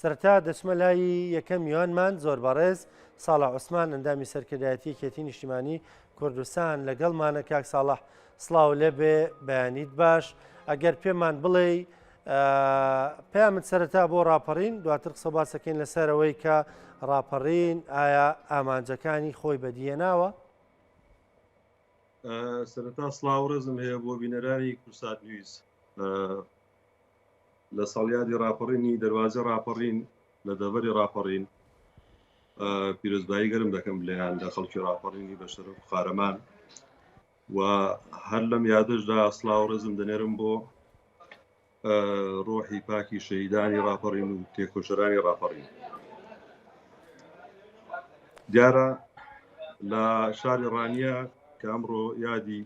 سەرەتا دەچمە لای یەکەم میوانمان زۆر بەڕێز ساڵح عوسمان ئەندامی سەرکردایەتی یەکێتی نیشتیمانی کوردستان لەگەڵمانە. کاک ساڵح سڵاو لێبێ، بەیانیت باش. ئەگەر پێمان بڵێی پەیامت سەرەتا بۆ ڕاپەڕین، دواتر قسە باسەکەین لەسەر ئەوەی کە ڕاپەڕین ئایا ئامانجەکانی خۆی بەدیهێناوە؟ سەرەتا سڵاو ڕێزم هەیە بۆ بینەرانی کوردسات نیوز. لە ساڵیادی ڕاپەڕینی دەروازەی ڕاپەڕین لە دەڤەری ڕاپەڕین پیرۆزبایی گەرم دەکەم لێیان لە خەڵکی ڕاپەڕینی بە شەرەف و قارەمان و هەر لەم یادەشدا سڵاو ڕێزم دەنێرم بۆ ڕۆحی پاکی شەهیدانی ڕاپەڕین و تێکۆشەرانی ڕاپەڕین. دیارە لە شاری ڕانیە کە ئەمڕۆ یادی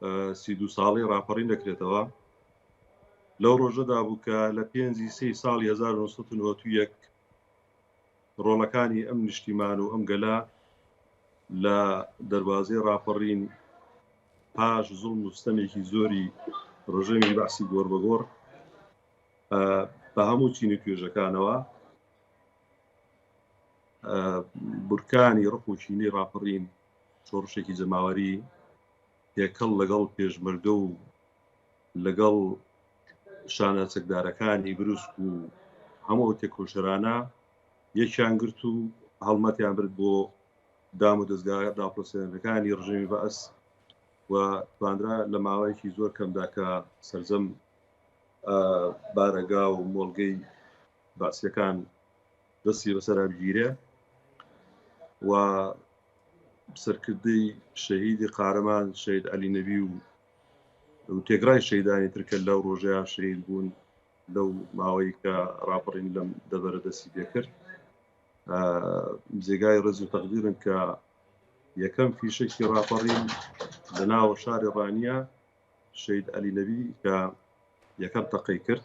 32 ساڵی ڕاپەڕین دەکرێتەوە لەو ڕۆژەدا بوو کە لە پێنجی سێی ساڵی 1991 ڕۆڵەکانی ئەم نیشتیمان و ئەم گەلە لە دەروازەی ڕاپەڕین پاش زوڵم و ستەمێکی زۆری ڕژێمی بەعسی گۆڕبەگۆڕ بە هەموو چین و توێژەکانەوە بورکانی ڕق و کینەی ڕاپەڕین شۆڕشێکی جەماوەری تێکەڵ لەگەڵ پێشمەرگە و لەگەڵ شانە چەکدارەکانی بروسک و هەموو ئەو تێکۆشەرانە یەکیان گرت و هەڵمەتیان برد بۆ دام و دەزگا داپڵۆسێنەرەکانی ڕژێمی بەعس و توانرا لە ماوەیەکی زۆر کەمدا کە سەرجەم بارەگا و مۆڵگەی بەعسیەکان دەستی بەسەرا بگیرێ و سەرکردەی شەهیدی قارەمان شەهید عەلی نەبی و و تێکڕای شەهیدانی تر کە لەو ڕۆژەیا شەهید بوون لەو ماوەی کە ڕاپەڕین لەم دەڤەرە دەستی پێکرد جێگای ڕێز و تەقدیرن کە یەکەم فیشەکی ڕاپەڕین لە ناوە شاری ڕانیە شەهید عەلی نەبی کە یەکەم تەقەی کرد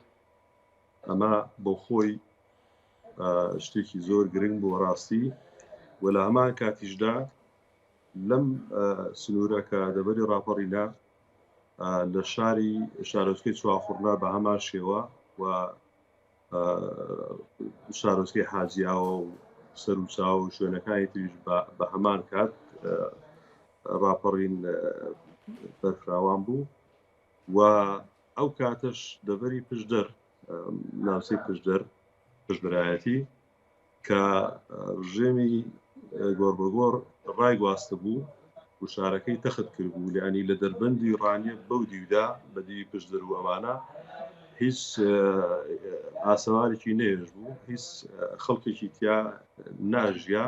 ئەمە بۆ خۆی شتێکی زۆر گرنگ بۆ ڕاستی و لە هەمان کاتیشدا لەم سنوورە کە دەبەری ڕاپەڕینە لە شاری شارۆچکەی چواخوڕنا بە هەمان شێوە و شارۆچکەی حاجیاوە و سەروچاو و شوێنەکانی تریش بە هەمان کات ڕاپەڕین بەرفراوان بوو و ئەو کاتەش دەبەری پشدەر ناوچەی پشدەر پشدەرایەتی کە ڕژێمی گۆڕبەگۆڕ ڕایگواستبوو و شارەکەی تەخت کردبوو، یانی لە دەربەندی ڕانیە بەو دیودا بە دیوی پشدەر و ئەمانە هیچ ئاسەوارێکی نەهێشت بوو، هیچ خەڵکێکی تیا ناژیا،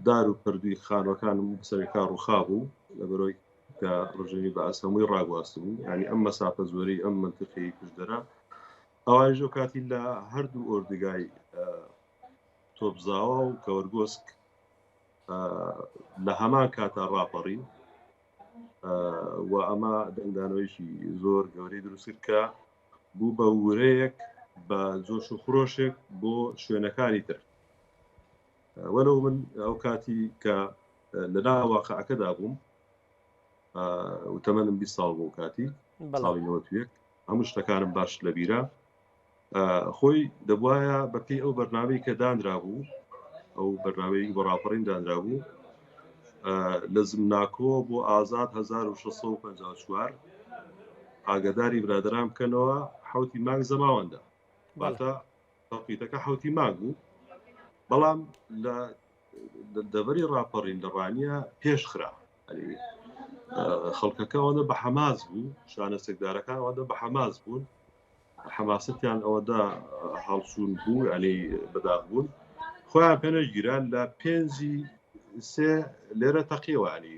دار و پەردووی خانوەکانم سەرەکا ڕووخا بوو لەبەرەوەی کە ڕژێمی بەعس هەمووی ڕاگواستبوو، یانی ئەم مەسافە زۆرەی ئەم مەنتیقەی پشدەرە ئەوانیش ئەو کاتی لە هەردوو ئۆردوگای تۆپزاوا و کەوەرگۆسک لە هەمان کاتا ڕاپەڕین و ئەمە دەنگدانەوەیکی زۆر گەورەی دروست کرد کە بوو بە ورەیەک بە جۆش و خرۆشێک بۆ شوێنەکانی تر وەلو من ئەو کاتی کە لە ناو واقعەکەدا بووم و تەمەنم 20 ساڵ بوو کاتی ساڵی 91 هەموو شتەکانم باش لەبیرە خۆی دەبواە بەپێی ئەو بەرنامەی کە دانرابوو ئەو بەرنامەی بۆ ڕاپەڕین دانرابوو لە زمناکۆ بۆ ئازاد 1654 ئاگداری برادران بکەنەوە حوتی مانگ زەماوەندە واتە تەوقیتەکە حوتی مانگ بوو بەڵام لە دەڤەری ڕاپەڕین لە ڕانیە پێش خرا خەڵکەکە ئەوەندە بە حەماس بوو شانە چەکدارەکان ئەوەندە بە حەماس بوون حەماسەتیان ئەوەندە هەڵچوون بوو ینی بەداخ بوون خۆیان پێ نەگیران لە پێنجی سێ لێرە تەقیەوە ینی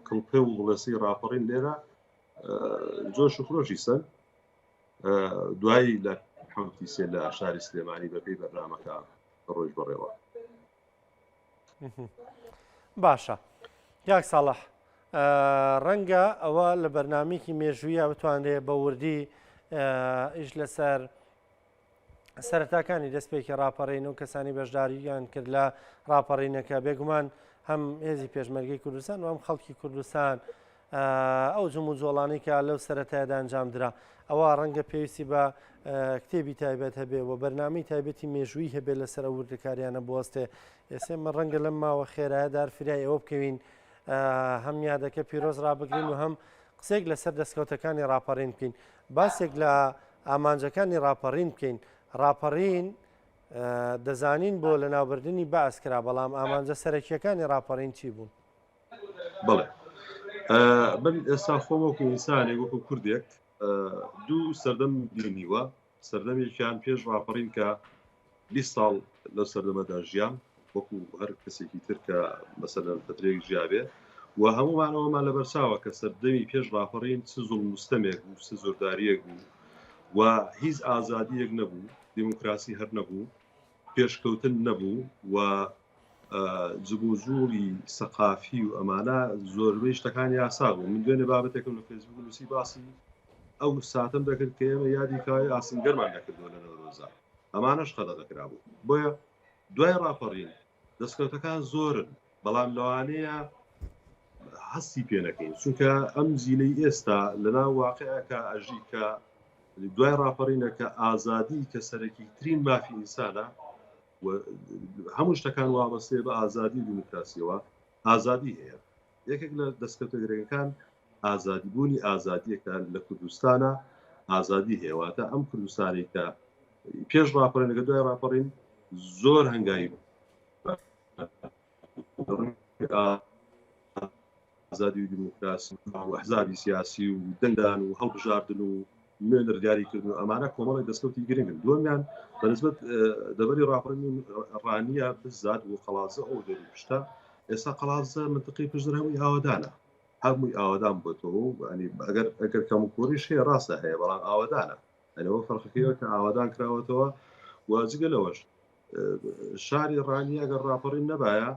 کڵپێ و بڵێسی ڕاپەڕین لێرە جۆش و خرۆشی سەر دوایی لە حوتی سێ لە شاری سلێمانی بەپێی بەرنامەکە ڕۆژ بەڕێوە. باشە کاک ساڵح ڕەنگە ئەوە لە بەرنمێکی مێژوویە بتوانرێ بە وردی ئیش لەسەر سەرەتاکانی دەستپێکی ڕاپەڕین و کەسانی بەشداریان کرد لە ڕاپەڕینەکە بێگومان هەم هێزی پێشمەرگەی کوردستان و هەم خەڵکی کوردستان ئەو جموجۆڵانەی کە لەو سەرەتایەدا ئەنجام درا. ئەوە ڕەنگە پێویستی بە کتێبی تایبەت هەبێ و بەرنامەی تایبەتی مێژووی هەبێ لەسەر ئەو وردەکاریانە بوەستێ. ئێستا من ڕەنگە لەم ماوە خێرایە دار فریای ئەوە بکەوین هەم یادەکە پیرۆز ڕابگرین و هەم قسێک لەسەر دەستکەوتەکانی ڕاپەڕین بکەین. باسێک لە ئامانجەکانی ڕاپەڕین بکەین. ڕاپەڕین دەزانین بۆ لەناوبردنی بەعس کرا، بەڵام ئامانجە سەرەکییەکانی ڕاپەڕین چی بوون؟ بەڵێ من ئێستا خۆم وەکو ئینسانێک وەکو کوردێک دوو سەردەم بینیوە سەردەمێکیان پێش ڕاپەڕین کە 20 ساڵ لەو سەردەمەدا ژیام وەکو هەر کەسێکی تر کە مەسەلەن فترێک ژیابێ و هەمومانەوەمان لەبەرچاوە کە سەردەمی پێش ڕاپەڕین چ زوڵم و ستەمێک بوو چ زۆرداریەک بوو و هیچ ئازادیەک نەبوو دیموکراسی هەر نەبوو پێشکەوتن نەبوو و جموجوڵی سەقافی و ئەمانە زۆربەی شتەکان یاسا بوو من دوێنێ بابەتێکم لە فەیسبوک نووسی باسی ئەو ساتم دەکرد کە ئێمە یادی کاوەی ئاسنگەرمان دەکردەوە لە نەورۆزا ئەمانەش قەدەغە کرابوو بۆیە دوای ڕاپەڕین دەستکەوتەکان زۆرن بەڵام لەوانەیە هەستی پێ نەکەین چونکە ئەم جیلەی ئێستا لەناو واقعەکە ئەژی کە دوای ڕاپەڕینە کە ئازادی کە سەرەکی ترین مافی ئینسانە و هەموو شتەکان وابەستەیە بە ئازادی و دیموکراسیەوە ئازادی هەیە یەکێک لە دەستکەوتە گرنگەکان ئازادی بوونی ئازادیەکە لە کوردستانە ئازادی هەیە واتە ئەم کوردستانی کە پێش ڕاپەڕین لەگە دوای ڕاپەڕین زۆر هەنگاوی ئازادی و دیموکراسی و ئەحزابی سیاسی و دەنگدان و هەڵبژاردن و نوێنەر دیاریکردن و ئەمانە کۆمەڵێک دەستکەوتی گرنگن. دووەمیان بەنسبەت دەڤەری ڕاپەڕین و ڕانیە بزات و قەڵازە ئەو دەوری پشتە ئێستا قەڵازە منتقی پشدەر هەمووی ئاوەدانە هەمووی ئاوەدان بۆتەوە و ئەگەر ئەگەر کەم و کوڕیش هەیە ڕاستە هەیە بەڵام ئاوەدانە ئەوە فەرقەکەیەوە کە ئاوەدان کراوەتەوە و جگە لەوەش شاری ڕانیە ئەگەر ڕاپەڕین نەبایە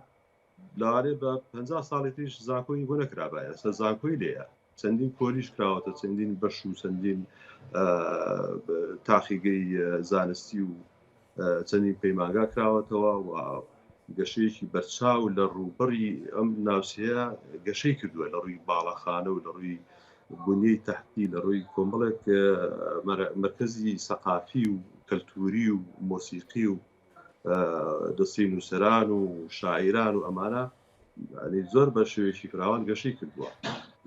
لەوانەیە بە 50 ساڵی تریش زانکۆی بۆ نەکرابایە ئێستا زانکۆی لێیە چەندین کۆلیژ کراوەتە چەندین بەش و چەندین تاقیگەی زانستی و چەندین پەیمانگا کراوەتەوە و گەشەیەکی بەرچاو لە ڕووبڕی ئەم ناوچەیە گەشەی کردووە لە ڕووی باڵەخانە و لە ڕووی بنیەی تەحتی لە ڕووی کۆمەڵێک مرکزی سەقافی و کەلتوری و مۆسیقی و دەستی نووسەران و شاعیران و ئەمانە زۆر بە شێوەیەکی فراوان گەشەی کردووە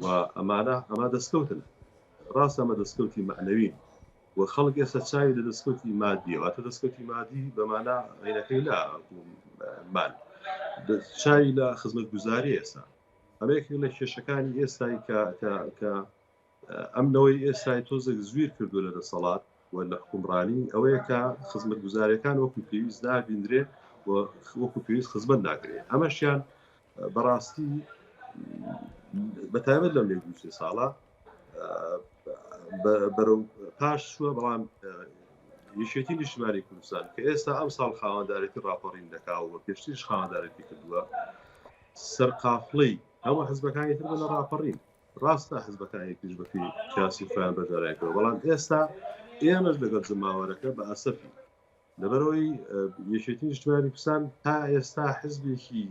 و ئەمانە ئەمە دەستکەوتن ڕاستە ئەمە دەستکەوتی مەعنەوین و خەڵک ئێستا چاوی لە دەستکەوتی مادیە واتە دەستکەوتی مادی بەمانە عینەکەی نا مال چاوی لە خزمەتگوزاری ئێستا ئەمە یەکێک لە کێشەکانی ئێستای کە کە ئەم نەوەی ئێستای تۆزێک زویر کردو لە دەسەڵات و لە حکومڕانی ئەوەیە کە خزمەتگوزاریەکان وەکو پێویست نابیندرێ و وەکو پێویست خزمەت ناکرێت ئەمەشیان بەڕاستی بە تایبەت لەم لێ دوو سێ ساڵە بەرەو پاش چووە بەڵام یەکێتی نیشتمانی کوردستان کە ئێستا ئەم ساڵ خاوەندارێتی ڕاپەڕین دەکا و پێشتریش خاوەندارێتی کردووە سەرقافڵەی هەموو حزبەکانی تر بە لە ڕاپەڕین ڕاستە حزبەکانی تریش بە پێی کراسی خۆیان بەشداریان کردوە بەڵام ئێستا ئێمەش لەگەڵ جەماوەرەکە بە ئەسەفین لەبەرئەوەی یەکێتی نیشتمانی کوردستان تا ئێستا حزبێکی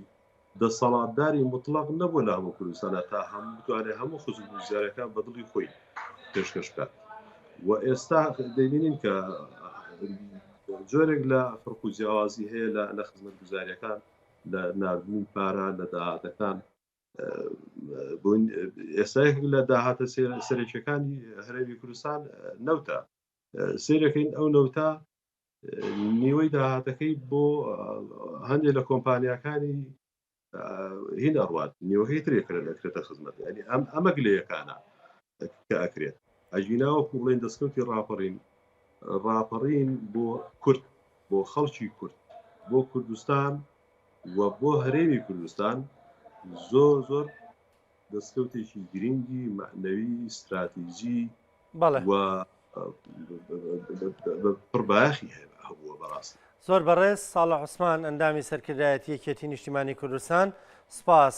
دەسەڵاتداری مطلق نەبووە لە هەموو کوردستانە تا هەموو بتوانێت هەموو خزمەتگوزاریەکان بە دڵی خۆی پێشکەش بکات و ئێستا دەبینین کە جۆرێک لە فرق و جیاوازی هەیە لە خزمەتگوزاریەکان لە ناردنی پارە لە داهاتەکان ئێستا یەکێک لە داهاتە سەرەکیەکانی هەرێمی کوردستان نەوتە سیرەکەین ئەو نەوتە نیوەی داهاتەکەی بۆ هەندێک لە کۆمپانیاکانی هین ئەڕوات نیوەکەی ترێکرە دەکرێتە خزمەت ینی ئەم ئەمە گلەیەکانە کە ئەکرێت ئەگینا وەکو بڵێن دەستکەوتی ڕاپەڕین ڕاپەڕین بۆ کورد بۆ خەڵکی کورد بۆ کوردستان و بۆ هەرێمی کوردستان زۆر زۆر دەستکەوتێکی گرنگی مەعنەوی ستراتیجی و پڕبایەخی هەبووە بەڕاستی. زۆر بەڕێز ساڵح عوسمان ئەندامی سەرکردایەتی یەکێتی نیشتیمانی کوردستان سپاس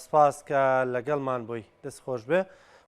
سپاس کە لەگەڵمان بووی دەست خۆش بێ.